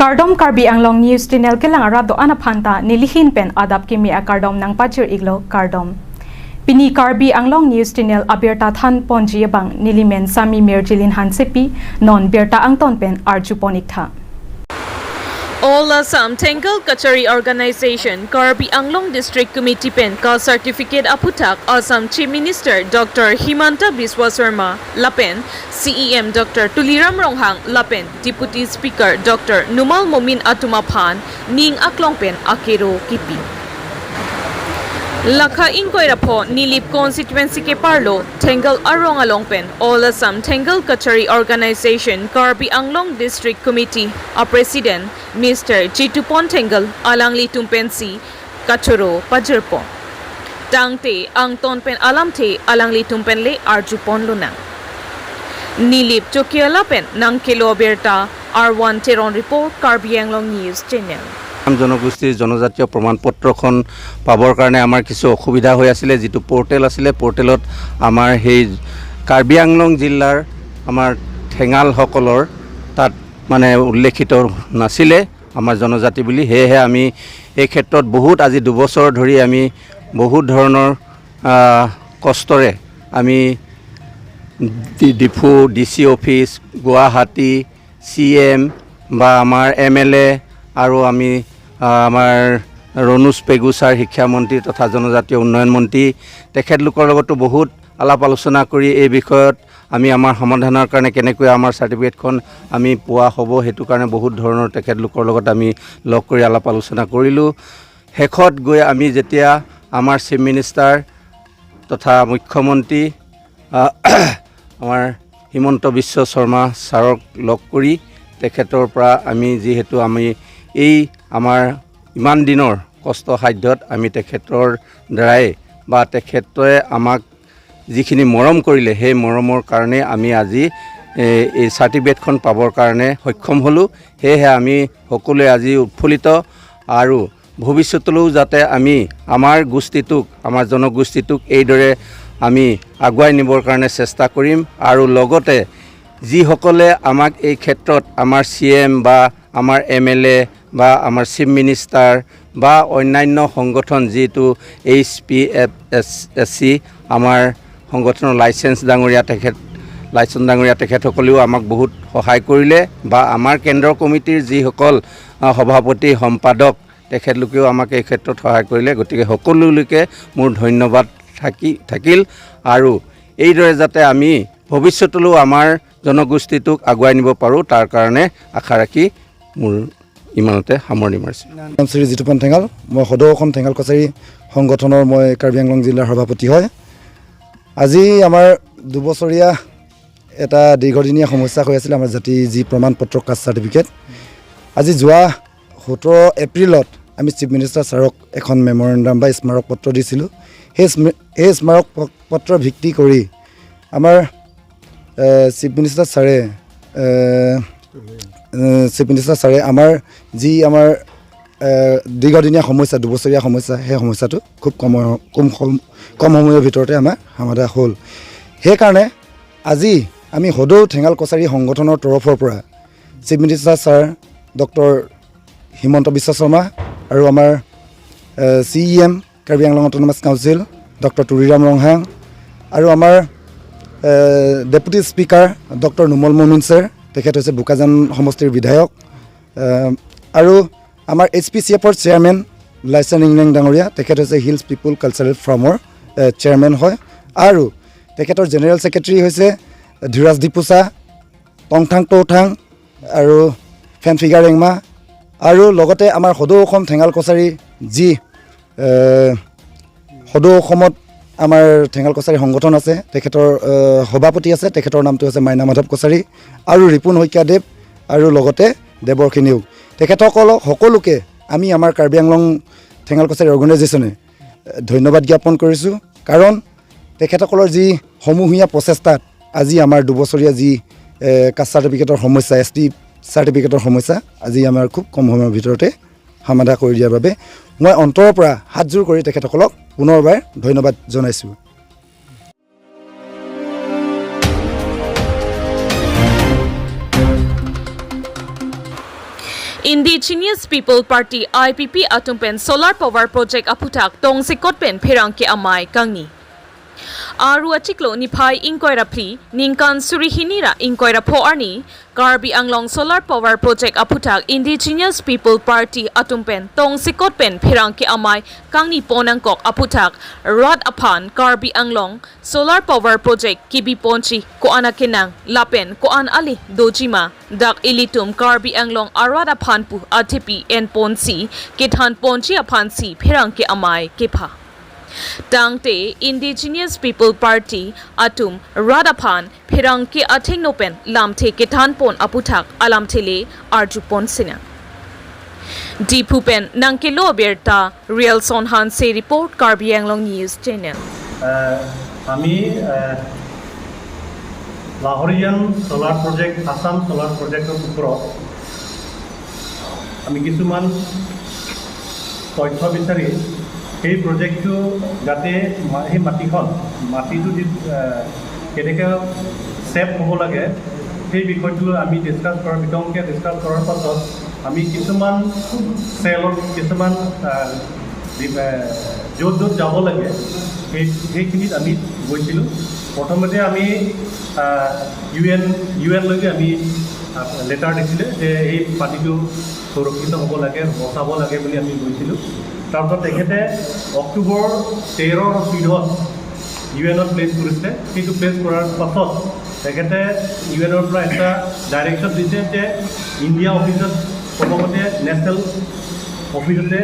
Kardom Karbi Anglong News Channel kelang arado ana phanta nilihin pen adap kimi a kardom nang pachir iglo kardom. Pini Karbi Anglong News Channel abirta than ponji bang nilimen sami merjilin hansepi non berta angton pen arju ponik tha. All Assam Thengal Kachari Organization Karbi Anglong District Committee pen caste certificate aputak Assam Chief Minister Dr. Himanta Biswa Sarma lapen CEM Dr. Tuliram Ronghang lapen Deputy Speaker Dr. Numal Momin Atuma Phan ning aklong pen akero kipi. Lakha inkoirapho Nilip constituency ke parlo Thengal Arong Along pen All Assam Thengal Kachari Organization Karbi Anglong District Committee a President Mr. Jitupon Thengal Alangli Tumpensi Kachoro Pajarpon Tangte Angton pen Alamthe Alangli Tumpen le Arjupon Lunang Nilip Chokiala pen Nangkelo Berta R1 Teron report, Karbi Anglong News Channel. জনগোষ্ঠীৰ জনজাতীয় প্ৰমাণপত্ৰখন পাবৰ কাৰণে আমাৰ কিছু অসুবিধা হৈ আছিলে। যিটো পৰ্টেল আছিলে, পৰ্টেলত আমাৰ সেই কাৰ্বি আংলং জিলাৰ আমাৰ ঠেঙালসকলৰ তাত মানে উল্লেখিত নাছিলে আমাৰ জনজাতি বুলি। সেয়েহে আমি এই ক্ষেত্ৰত বহুত আজি 2 বছৰ ধৰি আমি বহুত ধৰণৰ কষ্টৰে আমি Diphu D C office, Guwahati, C M বা আমাৰ এম এল এ আৰু আমি আমাৰ ৰণোজ পেগু ছাৰ, শিক্ষামন্ত্ৰী তথা জনজাতীয় উন্নয়ন মন্ত্ৰী, তেখেতলোকৰ লগতো বহুত আলাপ আলোচনা কৰি এই বিষয়ত আমি আমাৰ সমাধানৰ কাৰণে কেনেকৈ আমাৰ চাৰ্টিফিকেটখন আমি পোৱা হ'ব, সেইটো কাৰণে বহুত ধৰণৰ তেখেতলোকৰ লগত আমি লগ কৰি আলাপ আলোচনা কৰিলোঁ। শেষত গৈ আমি যেতিয়া আমাৰ চিফ মিনিষ্টাৰ তথা মুখ্যমন্ত্ৰী আমাৰ হিমন্ত বিশ্ব শৰ্মা ছাৰক লগ কৰি তেখেতৰ পৰা আমি যিহেতু আমি এই আমাৰ ইমান দিনৰ কষ্ট সাধ্যত আমি তেখেতৰ দ্বাৰাই বা তেখেতে আমাক যিখিনি মৰম কৰিলে, সেই মৰমৰ কাৰণে আমি আজি এই চাৰ্টিফিকেটখন পাবৰ কাৰণে সক্ষম হ'লোঁ। সেয়েহে আমি সকলোৱে আজি উৎফুল্লিত আৰু ভৱিষ্যতলৈও যাতে আমি আমাৰ গোষ্ঠীটোক, আমাৰ জনগোষ্ঠীটোক এইদৰে আমি আগুৱাই নিবৰ কাৰণে চেষ্টা কৰিম। আৰু লগতে যিসকলে আমাক এই ক্ষেত্ৰত আমাৰ চি এম বা আমাৰ এম এল এ বা আমাৰ চিফ মিনিষ্টাৰ বা অন্যান্য সংগঠন, যিটো H P F S S C আমাৰ সংগঠনৰ লাইচেঞ্চ ডাঙৰীয়া, তেখেত লাইচেঞ্চ ডাঙৰীয়া, তেখেতসকলেও আমাক বহুত সহায় কৰিলে বা আমাৰ কেন্দ্ৰ কমিটিৰ যিসকল সভাপতি, সম্পাদক, তেখেতলোকেও আমাক এই ক্ষেত্ৰত সহায় কৰিলে। গতিকে সকলোলৈকে মোৰ ধন্যবাদ থাকিল আৰু এইদৰে যাতে আমি ভৱিষ্যতলৈও আমাৰ জনগোষ্ঠীটোক আগুৱাই নিব পাৰোঁ, তাৰ কাৰণে আশা ৰাখি মোৰ ইমানতে সামৰণি মাৰিছোঁ। নাম শ্ৰী জিতুপন ঠেঙাল। মই সদৌ অসম ঠেঙাল কছাৰী সংগঠনৰ মই কাৰ্বি আংলং জিলাৰ সভাপতি হয়। আজি আমাৰ 2 বছৰীয়া এটা দীৰ্ঘদিনীয়া সমস্যা হৈ আছিলে, আমাৰ জাতি যি প্ৰমাণপত্ৰ, কাষ্ট চাৰ্টিফিকেট। আজি যোৱা 17 এপ্ৰিলত আমি চিফ মিনিষ্টাৰ ছাৰক এখন মেমৰেণ্ডাম বা স্মাৰক পত্ৰ দিছিলোঁ। সেই স্মাৰক পত্ৰ ভিত্তি কৰি আমাৰ চিফ মিনিষ্টাৰ ছাৰে আমাৰ যি আমাৰ দীৰ্ঘদিনীয়া সমস্যা, 2 বছৰীয়া সমস্যা, সেই সমস্যাটো খুব কম কম কম সময়ৰ ভিতৰতে আমাৰ সমাধা হ'ল। সেইকাৰণে আজি আমি সদৌ ঠেঙাল কছাৰী সংগঠনৰ তৰফৰ পৰা chief minister sir doctor Himanta Biswa Sarma আৰু আমাৰ CEM, Karbi Anglong autonomous council, doctor Tuliram Ronghang আৰু আমাৰ ডেপুটি স্পীকাৰ ডক্টৰ নুমল মমিন ছাৰ, তেখেত হৈছে বোকাজান সমষ্টিৰ বিধায়ক, আৰু আমাৰ এইচ পি চি এফৰ চেয়াৰমেন লাইচেন ইংলেং ডাঙৰীয়া, তেখেত হৈছে হিলছ পিপুল কালচাৰেল ফৰামৰ চেয়াৰমেন হয় আৰু তেখেতৰ জেনেৰেল ছেক্ৰেটেৰী হৈছে ধীৰাজ ডিপুচা, টংথাং টৌথাং আৰু ফেনফিগাৰ ৰেংমা আৰু লগতে আমাৰ সদৌ অসম ঠেঙাল কছাৰী যি সদৌ অসমত আমাৰ ঠেঙাল কছাৰী সংগঠন আছে, তেখেতৰ সভাপতি আছে, তেখেতৰ নামটো হৈছে মাইনা মাধৱ কছাৰী আৰু ৰিপুণ শইকীয়াদেৱ আৰু লগতে দেৱৰ্ষি নেওগ। তেখেতসকলক সকলোকে আমি আমাৰ কাৰ্বি আংলং ঠেঙাল কছাৰী অৰ্গেনাইজেশ্যনে ধন্যবাদ জ্ঞাপন কৰিছোঁ, কাৰণ তেখেতসকলৰ যি সমূহীয়া প্ৰচেষ্টাত আজি আমাৰ 2 বছৰীয়া যি কাষ্ট চাৰ্টিফিকেটৰ সমস্যা, এছ টি চাৰ্টিফিকেটৰ সমস্যা আজি আমাৰ খুব কম সময়ৰ ভিতৰতে সমাধা কৰি দিয়াৰ বাবে মই অন্তৰৰ পৰা হাতযোৰ কৰি তেখেতসকলক পুনৰবাৰ ধন্যবাদ জনাইছোঁ। Indigenous People Party IPP atumpen solar power project aputak tong sikot pen phirang ke amai kangni. Aru achiklo niphai inkoira phri ningkan surihinira inkoira pho arni Karbi Anglong solar power project aputak Indigenous People Party atumpen tong sikot pen phirang ke amai kangni ponangkok aputak rod aphan Karbi Anglong solar power project kibi ponchi ko anakinang lapen ko an ali dojima dak ilitum Karbi Anglong arad aphan pu atp en ponsi kithan ponchi aphan si phirang ke amai kepha. Tangte Indigenous People Party atum Radaphan Phirangki Athingnopen Lamthe Kethanpon Aputhak Alamthele Arjupon Sina. Deepupen Nangkelo Berta Real Sonhan Se report Karbi Anglong News Channel. আমি লাহৰিয়ান solar project, Assam solar প্ৰজেক্টৰ ওপৰত আমি কিছুমান তথ্য বিচাৰি সেই প্ৰজেক্টটো যাতে সেই মাটিখন মাটিটো যি কেনেকৈ ছেভ হ'ব লাগে, সেই বিষয়টো আমি ডিছকাছ কৰাৰ, বিতংকৈ ডিছকাছ কৰাৰ পাছত আমি কিছুমান চেলত কিছুমান য'ত য'ত যাব লাগে, সেইখিনিত আমি গৈছিলোঁ। প্ৰথমতে আমি ইউ এনলৈকে আমি লেটাৰ দিছিলে যে এই মাটিটো সুৰক্ষিত হ'ব লাগে, বচাব লাগে বুলি আমি গৈছিলোঁ। তাৰপিছত তেখেতে অক্টোবৰ 13 আৰু 14ত ইউ এনত প্লেচ কৰিছিলে। সেইটো প্লেচ কৰাৰ পাছত তেখেতে ইউ এনৰ পৰা এটা ডাইৰেকশ্যন দিছে যে ইণ্ডিয়া অফিচত, প্ৰথমতে নেশ্যনেল অফিচতে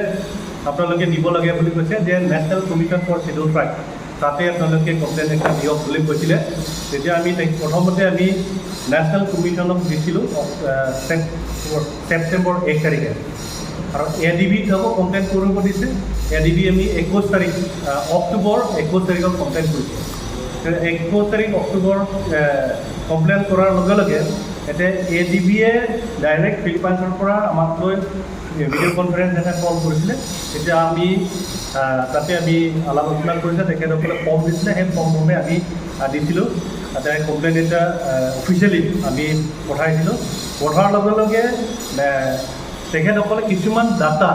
আপোনালোকে দিব লাগে বুলি কৈছে, যে National Commission for Schedule Tribe, তাতে আপোনালোকে কমপ্লেইন এটা দিয়ক বুলি কৈছিলে। তেতিয়া আমি প্ৰথমতে আমি নেশ্যনেল কমিশ্যনক দিছিলোঁ ছেপ্টেম্বৰ 1 তাৰিখে আৰু এ ডি বিত আকৌ কমপ্লেইন কৰিব দিছে। এ ডি বি আমি 21 তাৰিখ, অক্টোবৰ 21 তাৰিখত কমপ্লেইন কৰিছোঁ। 21 তাৰিখ অক্টোবৰ কমপ্লেইন কৰাৰ লগে লগে এতিয়া এ ডি বিয়ে ডাইৰেক্ট ফিলিপাইনছৰ পৰা আমাক লৈ ভিডিঅ' কনফাৰেঞ্চ এটা কল কৰিছিলে। তেতিয়া আমি তাতে আমি আলাপ আলোচনা কৰিছে। তেখেতসকলে ফৰ্ম দিছিলে, সেই ফৰ্মসমূহে আমি দিছিলোঁ। তাতে কমপ্লেইন এটা অফিচিয়েলি আমি পঠাইছিলোঁ। পঠোৱাৰ লগে লগে তেখেতসকলে কিছুমান ডাটা,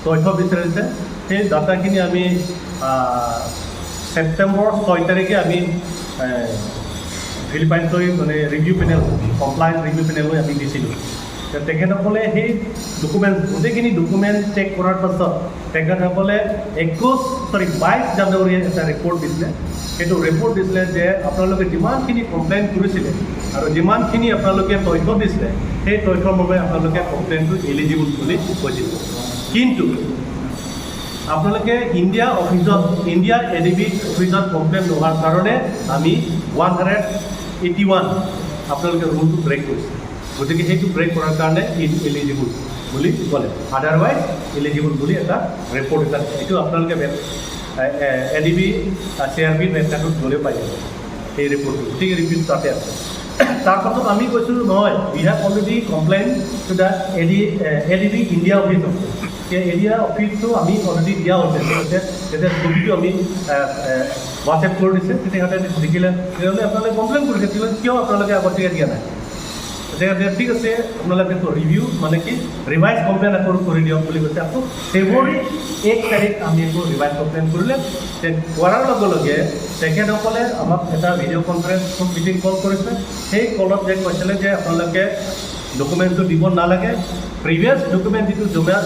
তথ্য বিচাৰিছে। সেই ডাটাখিনি আমি ছেপ্টেম্বৰ 6 তাৰিখে আমি ফিলিপাইনছলৈ, মানে ৰিভিউ পেনেল, কমপ্লায়েন্স ৰিভিউ পেনেললৈ আমি দিছিলোঁ। তেখেতসকলে সেই ডকুমেণ্ট, গোটেইখিনি ডকুমেণ্ট চেক কৰাৰ পাছত তেখেতসকলে 21, চৰি, 22 জানুৱাৰী এটা ৰিপৰ্ট দিছিলে। সেইটো ৰিপৰ্ট দিছিলে যে আপোনালোকে যিমানখিনি কমপ্লেইন কৰিছিলে আৰু যিমানখিনি আপোনালোকে তথ্য দিছিলে, সেই তথ্যৰ বাবে আপোনালোকে কমপ্লেইনটো এলিজিবল বুলি কৈছিল। কিন্তু আপোনালোকে ইণ্ডিয়া অফিচত, ইণ্ডিয়া এ ডি বি অফিচত কমপ্লেইন নোহোৱাৰ কাৰণে আমি 181 আপোনালোকে ৰুলটো ব্ৰেক কৰিছে। গতিকে সেইটো ব্ৰেক কৰাৰ কাৰণে ইন এলিজিবল বুলি ক'লে, আদাৰৱাইজ এলিজিবল বুলি এটা ৰিপৰ্ট এটা দিছে। এইটো আপোনালোকে A D B C R বিৰ ৱেবছাইটত গ'লে পাই যাব সেই ৰিপৰ্টটো। গতিকে ৰিপৰ্ট তাতে আছে। তাৰপাছত আমি কৈছোঁ, নহয়, we have already complain to the ADB India অফিচত। সেই ইণ্ডিয়া অফিচটো আমি অলৰেডি দিয়া হৈছে। তেতিয়া ছবিটো আমি হোৱাটছএপ কৰি দিছে। তেতিয়া সিহঁতে দেখিলে, তেতিয়াহ'লে আপোনালোকে কমপ্লেইন কৰিছে, তেতিয়াহ'লে কিয় আপোনালোকে আগতীয়াকৈ দিয়া নাই? তেতিয়া ঠিক আছে, আপোনালোকে ৰিভিউ, মানে কি, ৰিভাইজ কমপ্লেইন আকৌ কৰি দিয়ক বুলি কৈছে। আকৌ ফেব্ৰুৱাৰী 1 তাৰিখ আমি আকৌ ৰিভাইজ কমপ্লেইন কৰিলে। কৰাৰ লগে লগে তেখেতসকলে আমাক এটা ভিডিঅ' কনফাৰেঞ্চ মিটিং কল কৰিছে। সেই কলত যে কৈছিলে যে আপোনালোকে ডকুমেণ্টটো দিব নালাগে, প্ৰিভিয়াছ ডকুমেণ্ট যিটো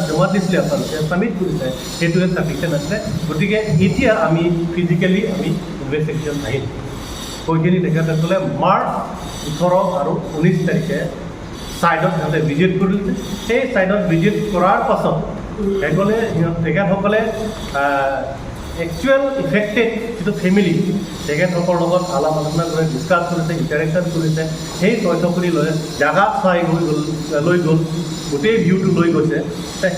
জমা দিছিলে, আপোনালোকে ছাবমিট কৰিছে, সেইটোৱে চাফিচিয়েণ্ট আছিলে। গতিকে এতিয়া আমি ফিজিকেলি আমি ইনভেষ্টিগেশ্যন আহিম কৈখিনি তেখেতসকলে মাৰ্চ 18 আৰু 19 তাৰিখে ছাইডত সিহঁতে ভিজিট কৰিছে। সেই ছাইডত ভিজিট কৰাৰ পাছত সেইসকলে সিহঁত তেখেতসকলে একচুৱেল ইফেক্টেড যিটো ফেমিলি, তেখেতসকলৰ লগত আলাপ আলোচনা কৰি ডিছকাছ কৰিছে, ইণ্টাৰেকশ্যন কৰিছে। সেই তথ্যখিনি লৈ জাগা চাই গৈ গ'ল, লৈ গ'ল, গোটেই ভিউটো লৈ গৈছে।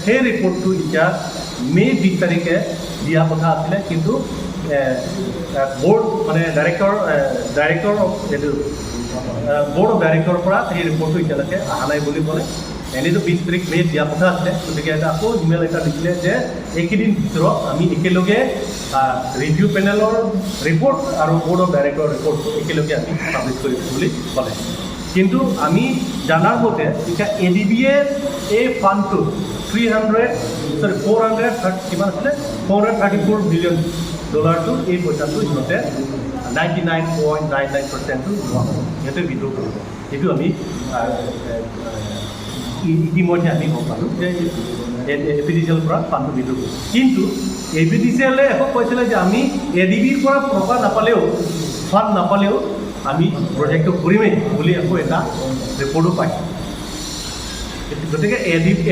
সেই ৰিপৰ্টটো এতিয়া মে' 20 তাৰিখে দিয়া কথা আছিলে, কিন্তু বৰ্ড, মানে ডাইৰেক্টৰ ডাইৰেক্টৰ অফ এইটো বৰ্ড অফ ডাইৰেক্টৰৰ পৰা সেই ৰিপৰ্টটো এতিয়ালৈকে অহা নাই বুলি ক'লে। এনেইতো 20 তাৰিখ মে'ত দিয়া কথা আছিলে। গতিকে এটা আকৌ ইমেইল এটা দিছিলে যে এইকেইদিন ভিতৰত আমি একেলগে ৰিভিউ পেনেলৰ ৰিপৰ্ট আৰু বৰ্ড অফ ডাইৰেক্টৰৰ ৰিপৰ্টটো একেলগে আমি পাব্লিছ কৰিম বুলি ক'লে। কিন্তু আমি জনাৰ মতে এতিয়া এ ডি বিয়ে এই ফাণ্ডটো 300, চৰি, 430 কিমান আছিলে, 434 মিলিয়ন ডলাৰটো, এই পইচাটো সিহঁতে 99.99%টো নোহোৱা হ'ব, সিহঁতে উইড্ৰ কৰিব। সেইটো আমি ইতিমধ্যে আমি গম পালোঁ যে এ পি ডি চি এলৰ পৰা ফাণ্ডটো উইড্ৰ কৰিব। কিন্তু এ পি ডি চি এলে আকৌ কৈছিলে যে আমি এ ডি বিৰ পৰা টকা নাপালেও, ফাণ্ড নাপালেও আমি প্ৰজেক্টটো কৰিমেই বুলি আকৌ এটা ৰিপৰ্টো পাইছোঁ। গতিকে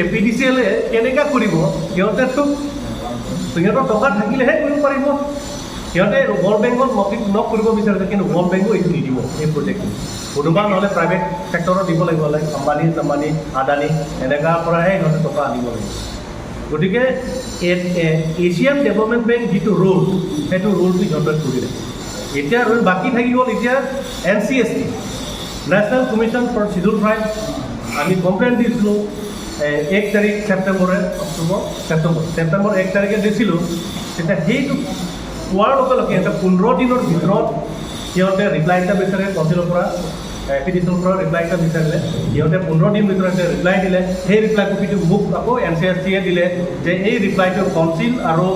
এ পি ডি চি এলে কেনেকৈ কৰিব? সিহঁতেতো সিহঁতৰ টকা থাকিলেহে কৰিব পাৰিব। সিহঁতে ৱৰ্ল্ড বেংকত নক কৰিব বিচাৰিছে, কিন্তু ৱৰ্ল্ড বেংকো এইটো নিদিব এই প্ৰজেক্টটো। কোনোবা নহ'লে প্ৰাইভেট ছেক্টৰত দিব লাগিব, লাইক আম্বানী চাম্বানী, আদানী, এনেকুৱাৰ পৰাহে সিহঁতে টকা আনিব লাগিব। গতিকে এছিয়ান ডেভেলপমেণ্ট বেংক যিটো ৰোল, সেইটো ৰোলটো সিহঁতে কৰিলে। এতিয়া ৰোল বাকী থাকি গ'ল এতিয়া NCST, National Commission for Schedule Tribe। আমি কমপ্লেইন দিছিলোঁ 1 তাৰিখ ছেপ্টেম্বৰে, অক্টোবৰ, ছেপ্টেম্বৰ, ছেপ্টেম্বৰ 1 তাৰিখে দিছিলোঁ। তেতিয়া সেইটো পোৱাৰ লগে লগে সিহঁতে 15 দিনৰ ভিতৰত সিহঁতে ৰিপ্লাই এটা বিচাৰে। কাউন্সিলৰ পৰা, এ পি ডি চিৰ পৰা ৰিপ্লাই এটা বিচাৰিলে। সিহঁতে 15 দিন ভিতৰত ৰিপ্লাই দিলে। সেই ৰিপ্লাই কপিটো মোক আকৌ এন চি এছ টিয়ে দিলে যে এই ৰিপ্লাইটো কাউন্সিল আৰু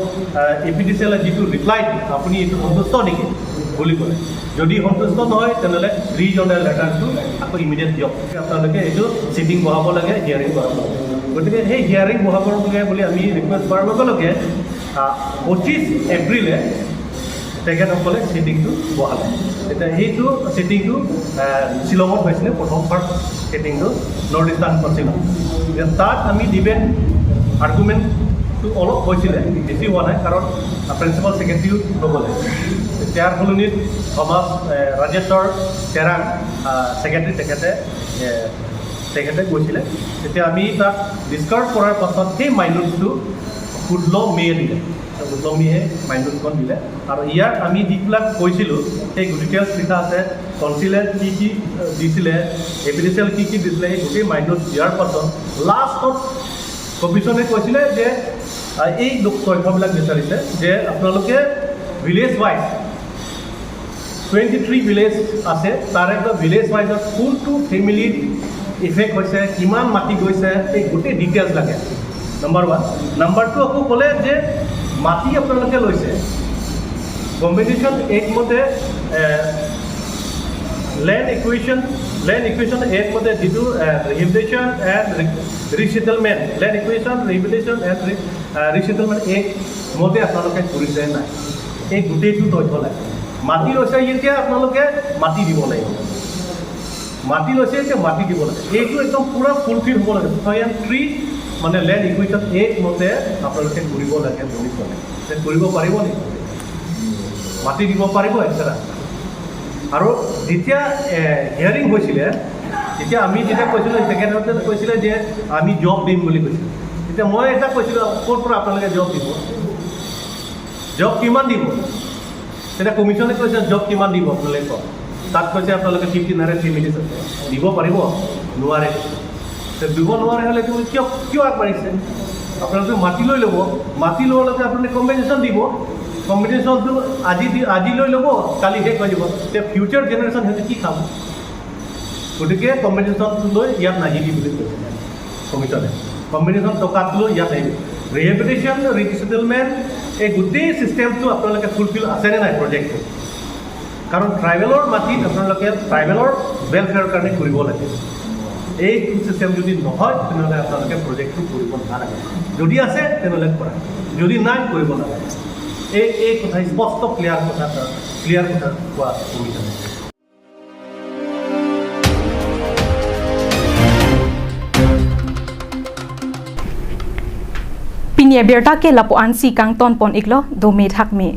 এ পি ডি চি এলে যিটো ৰিপ্লাই, আপুনি এইটো সন্তুষ্ট নেকি বুলি ক'লে। যদি সন্তুষ্ট নহয়, তেনেহ'লে ৰিজনেল লেটাৰটো আকৌ ইমিডিয়েট দিয়ক। আপোনালোকে এইটো চিটিং বহাব লাগে, হিয়াৰিং বহাব লাগে। গতিকে সেই হিয়াৰিং বহাব লাগে বুলি আমি ৰিকুৱেষ্ট কৰাৰ লগে লগে 25 এপ্ৰিলে তেখেতসকলে চিটিংটো বহালে। তেতিয়া সেইটো চিটিংটো শ্বিলঙত হৈছিলে, প্ৰথম ফাৰ্ষ্ট চিটিংটো নৰ্থ ইষ্টাৰ্ণ কাউন্সিলত। এতিয়া তাত আমি ডিবেট আৰ্গুমেণ্টটো অলপ হৈছিলে, বেছি হোৱা নাই, কাৰণ প্ৰিন্সিপাল ছেক্ৰেটেৰীও নগ'লে। তেওঁৰ সলনিত সমাজ ৰাজেশ্বৰ তেৰাং ছেক্ৰেটেৰী, তেখেতে গৈছিলে। তেতিয়া আমি তাত ডিছকাছ কৰাৰ পাছত সেই মাইনুটটো 16 মে' দিলে। 16 মে' মাইনুটখন দিলে আৰু ইয়াত আমি যিবিলাক কৈছিলোঁ, সেই ডিটেইলছ লিখা আছে। কনচিলে কি কি দিছিলে, A P D C L কি কি দিছিলে, সেই গোটেই মাইনুট দিয়াৰ পাছত লাষ্টত কমিশ্যনে কৈছিলে যে এই তথ্যবিলাক বিচাৰিছে যে আপোনালোকে ভিলেজ ৱাইজ, 23 ভিলেজ আছে, তাৰে পৰা ভিলেজ ৱাইজত কোনটো ফেমিলিত ইফেক্ট হৈছে, কিমান মাটি গৈছে, এই গোটেই ডিটেইলছ লাগে, নম্বৰ ওৱান। নম্বৰ টু, আকৌ ক'লে যে মাটি আপোনালোকে লৈছে, কম্পেনচেশ্যন এক্ট মতে, লেণ্ড একুইজিশ্যন এক্ট মতে যিটো Rehabilitation and Resettlement, Land Acquisition, Rehabilitation and Resettlement Act মতে আপোনালোকে কৰিছে নাই, এই গোটেইটো তথ্য লাগে। মাটি লৈছে যেতিয়া আপোনালোকে মাটি দিব লাগিব। মাটি লৈছে এতিয়া মাটি দিব লাগে। এইটো একদম পূৰা ফুলফিল হ'ব লাগে। 2003 মানে লেণ্ড একুইজিশ্যন এক্ট মতে আপোনালোকে কৰিব লাগে বুলি ক'লে। তে কৰিব পাৰিব নেকি? মাটি দিব পাৰিব এক্সট্ৰা? আৰু যেতিয়া হিয়াৰিং হৈছিলে, তেতিয়া আমি যেতিয়া কৈছিলোঁ, তেখেতহঁতে কৈছিলে যে আমি জব দিম বুলি কৈছিলে। তেতিয়া মই এটা কৈছিলোঁ, ক'ৰ পৰা আপোনালোকে জব দিব, জব কিমান দিব? তেতিয়া কমিশ্যনে কৈছে, জব কিমান দিব আপোনালোকে কওক। তাত কৈছে আপোনালোকে 1500 ফেমিলিজ আছে, দিব পাৰিব নোৱাৰে। তে দিব নোৱাৰে হ'লে তুমি কিয় আগবাঢ়িছে? আপোনালোকে মাটি লৈ ল'ব, মাটি লোৱাৰ লগে আপোনালোকে কম্পেনচেশ্যন দিব। কম্পেনচেশ্যনটো আজি লৈ ল'ব, কালি শেষ হৈ যাব। তেতিয়া ফিউচাৰ জেনেৰেশ্যন সিহঁতে কি খাব? গতিকে কম্পেনচেশ্যনটো লৈ ইয়াত নাহিবি বুলি কৈছে কমিশ্যনে। কম্পেনচেশ্যন টকাটো লৈ ইয়াত আহিবি। ৰিহেবিলিটেশ্যন, ৰিছেটেলমেণ্ট, এই গোটেই ছিষ্টেমটো আপোনালোকে ফুলফিল আছেনে নাই প্ৰজেক্টটো? কাৰণ ট্ৰাইবেলৰ মাটিত আপোনালোকে ট্ৰাইবেলৰ ৱেলফেয়াৰৰ কাৰণে কৰিব লাগে। এই চিষ্টেম যদি নহয়, তেনেহ'লে আপোনালোকে প্ৰজেক্টটো কৰিব নালাগে। যদি আছে তেনেহ'লে কৰা, যদি নাই কৰিব নালাগে। এই কথা স্পষ্ট ক্লিয়াৰ কথা কোৱা আছে কমিশ্যনে। Pinia berta ke lapu ansi kang ton pon iklo do me thak me.